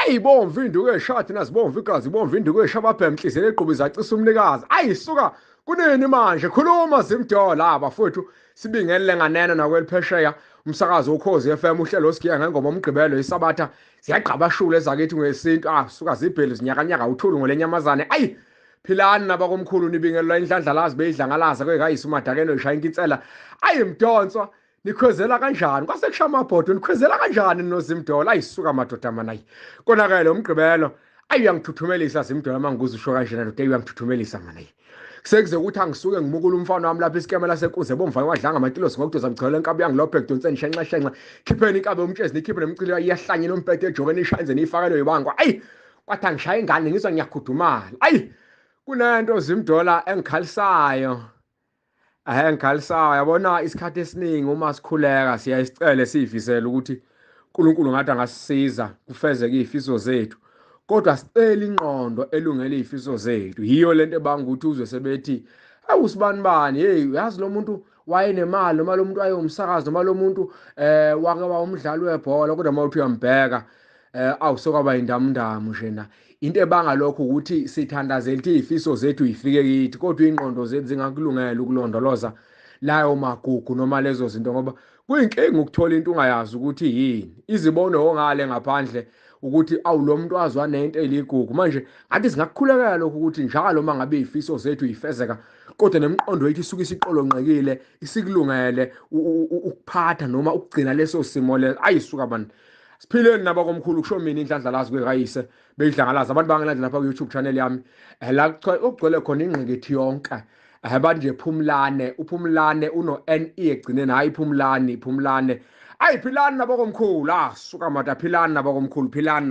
Ayi bomvu induku eshadi nazibomvu igazi bomvu induku eshababhem inhliziyweni egqubi zacisa umnikazi. Ayi suka kunini manje khuluma zimdola bafowethu sibingelele nganeno nakweliphesheya umsakazo ukhozi FM uhlelo osigiya ngengoma umgqibelo isabatha ziyagqabashula ezakithi ngesintu ah suka zibhelu zinyakanyaka uthulu ngolenyamazane ayi philani nabakomkhulu nibingelelwa inhlandlalazi beyidlangalaza kwekayisa umadakelo ishaya inkinsela ayi mdonswa nikhwezela kanjani kwase kusha amabhodo nikhwezela kanjani nozimdola ayisuka madoda manayi konakele umgqibelo ayi uyangithuthumelisa zimdola uma ngikuze usho kanjena ndoda uyangithuthumelisa manayi sekuze ukuthi angisuke ngimukule umfana wami lapha isikemela senkunzi ebomvane wadlanga amatilosi ngokudoza mchelo enkabi yangilophe ekudonseni shenxa shenxa khipheni inkabi yomtshezi nikhiphe nemcilo iyahlanyela umpete ejokeni ishanze niyifakelwe yibangwa ayi kwathi angishaye ingane ngizwa ngiyakhudumala ayi kunento zimdola engikhalisayo engikhalisayo yabona isikhathi esiningi uma sikhuleka siyaye sicele siyifisele ukuthi uNkulunkulu ngathi angasisiza kufezeke izifiso zethu kodwa sicela ingqondo elungele izifiso zethu yiyo lento ebanga ukuthi uzwe sebethi awu sibani bani hey uyazi lo muntu wayenemali noma lo muntu wayewumsakazi noma lo muntu wake wawumdlali webhola kodwa uma uthi uyambheka awu sekwaba indamundamu njena into ebanga lokho ukuthi sithandazela ukuthi izifiso zethu ifike kithi kodwa ingqondo zethu zingakulungela ukulondoloza layo magugu noma lezo zinto ngoba kuyinkinga ukuthola into ungayazi ukuthi yini izibone ongale ngaphandle ukuthi awu lo muntu azwa nento eligugu manje ngathi singakukhulekela lokho ukuthi njalo uma ngabe izifiso zethu ifezeka kodwa nemiqondo yethu isuke isiqolonqekile isikulungele ukuphatha noma ukugcina leso simo leso ayisuka bantu siphileni nabakomkhulu kusho mina inhlanhla kwekayise beyidlangalaza abantu bangilandela lapha ku-YouTube channel yami la kugcwele khona ingqikithi yonke abantu nje phumlane uphumlane uno NE egcineni hayi phumlani phumlane ayi philani nabakomkhulu ah suka mata philani nabakomkhulu philani.